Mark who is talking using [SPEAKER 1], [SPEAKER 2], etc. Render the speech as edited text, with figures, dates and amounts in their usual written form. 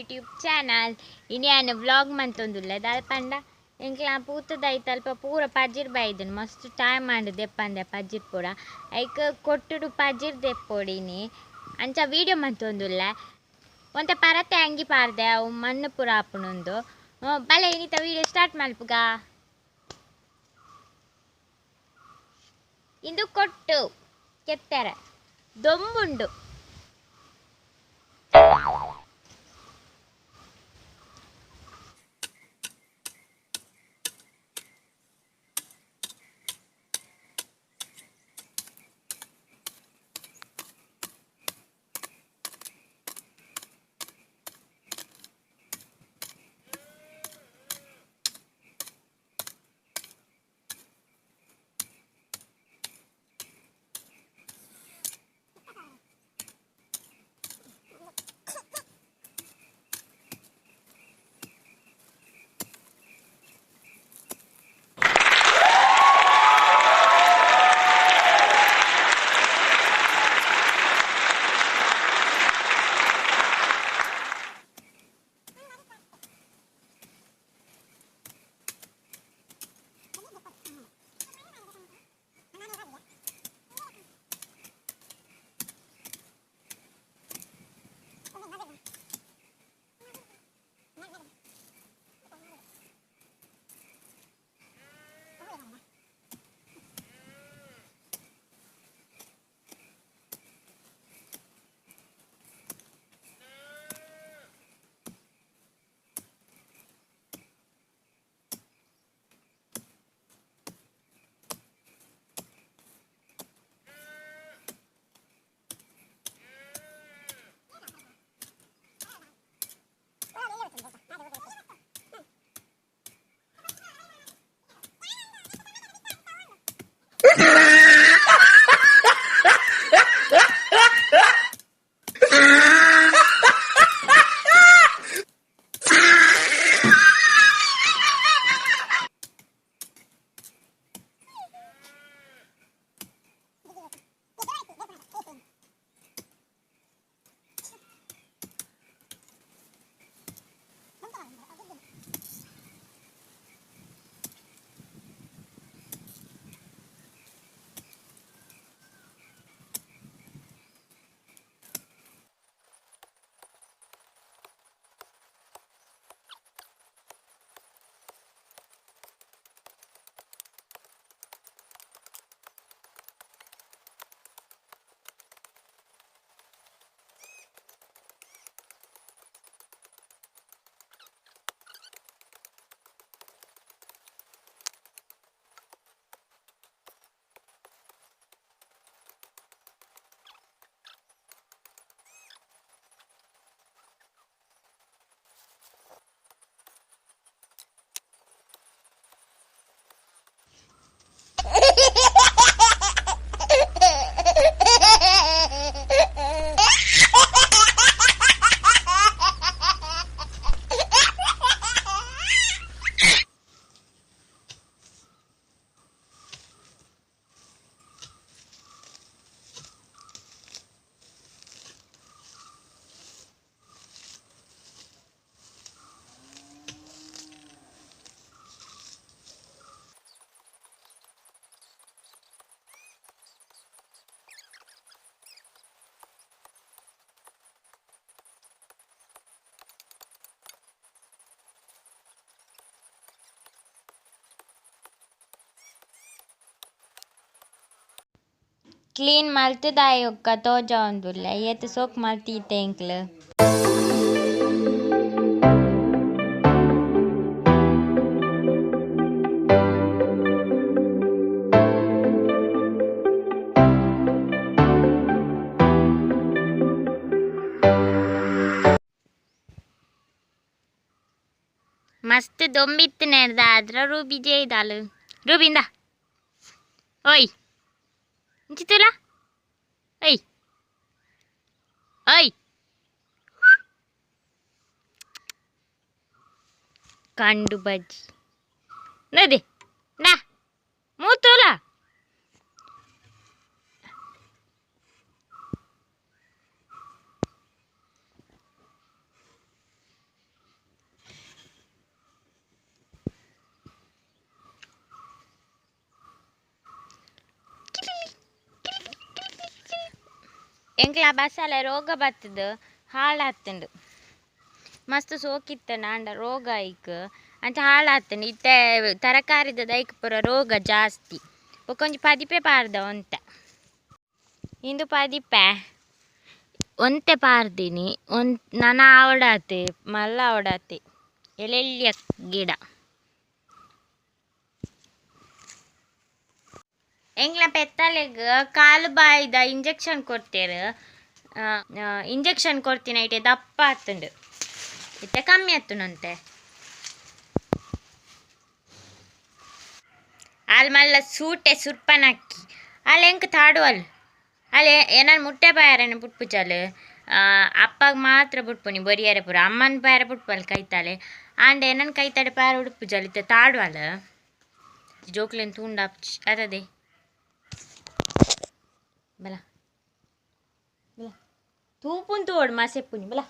[SPEAKER 1] YouTube channel. ಇನಿ ಆನೆ vlog ಮಂತೊಂದುಲ್ಲೆ ದಾದ ಪಂಡ ಎಂಕ್ಲ ಪೂತದ ಐತಲ್ಪ ಪೂರ ಪಜಿರ್ ಬೈದನ್ ಮಸ್ತ್ ಟೈಮ್ ಆಂಡ್ ದೆಪ್ಪಂದೆ ಪಜಿರ್ ಪೂರ ಐಕ್ ಕೊಟ್ಟುಡು ಪಜಿರ್ ದೆಪ್ಪೊಡಿನಿ ಅಂಚ ವೀಡಿಯೋ ಮಂತೊಂದುಲ್ಲೆ ಒಂತೆ ಪರತೆ ಅಂಗಿ ಪಾರ್ದೆ ಅವು ಮಣ್ಣು ಪೂರ ಆಪುನುಂದು ಬಲೆ ಇನಿತ ವೀಡಿಯೋ ಸ್ಟಾರ್ಟ್ ಮಲ್ಪುಗ. ಇಂದು ಕೊಟ್ಟು ಕೆತ್ತೆರೆ ದೊಂಬುಂಡು. ಕ್ಲೀನ್ ಮಲ್ತುದಾಯೊಕ್ಕ ತೋಜಾವೊಂದುಲ್ಲೆ ಏತ್ ಸೋಕು ಮಲ್ತೀತೆ ಎಂಕ್ಲು. ಮಸ್ತ್ ದೊಂಬಿತ್ತಿನೆರ್ದ ಆದ್ರ ರೂಬಿ ಜೈದಾಲು. ರೂಬಿ ಇಂದಾ ಓಯ್ ಇಂಚಿತ್ತುಲ ಓಯ್ ಓಯ್ ಕಂಡು ಬಜ್ಜಿ ನದಿ ನಾ ಮೂತುಲ. ಎಂಕ್ಲ ಬಸಲೆ ರೋಗ ಬತ್ತದು ಹಾಳಾತುಂಡು ಮಸ್ತ್ ಸೋಕಿತ್ತಂಡ ಆಂಡ ರೋಗ ಐಕ್ ಅಂಚ ಹಾಳಾತುಂಡು ಇತ್ತೆ ತರಕಾರಿದ ದೈಕ್ ಪೂರ ರೋಗ ಜಾಸ್ತಿ ಬೊಕೊಂಜಿ ಪದಿಪೆ ಪಾರ್ದ ಒಂತೆ ಇಂದು ಪದಿಪೆ ಒಂತೆ ಪಾರ್ದಿನಿ ನನ ಆವಡಾತೆ ಮಲ್ಲ ಆವಡಾತೆ ಎಲ್ಲೆಲ್ಲಿಯ ಗಿಡ ಎಂಗ್ಲ ಪೆತ್ತಲೆಗ್ ಕಾಲು ಬಾಯಿದ ಇಂಜೆಕ್ಷನ್ ಕೊರ್ತೆರ್ ಇಂಜೆಕ್ಷನ್ ಕೊರ್ತಿನ ಇಟೆ ದಪ್ಪ ಆತುಂಡು ಇತ್ತೆ ಕಮ್ಮಿ ಆತುಂಡಂತೆ ಆಲ್ ಮಲ್ಲ ಸೂಟೆ ಸುರ್ಪನಕ್ಕಿ ಆಲ್ ಎಂಕ್ ತಾಡುವಲ್ ಆಲ್ ಏನಾರು ಮುಟ್ಟೆ ಬಾಯಾರನೆ ಬುಟ್ಪುಜಾಲ್ ಅಪ್ಪಗ್ ಮಾತ್ರ ಬುಟ್ಪುನಿ ಬೊರಿಯರೆ ಪೂರ ಅಮ್ಮನ ಬಾಯರೆ ಬುಟ್ಪಲ್ ಕೈತಾಲೆ ಆಂಡ ಏನನ್ ಕೈತಾಡೆ ಪಾರ ಉಡುಪುಜಾಲ್ ಇತ್ತೆ ತಾಡುವಲ್ ಜೋಕ್ಲೆನ್ ತೂಂಡ ಅದದೆ ಬಲ ಬಲ ತೂಪುನ್ ತೋಡು ಮಾಸೆಪ್ಪುನಿ ಬಲ.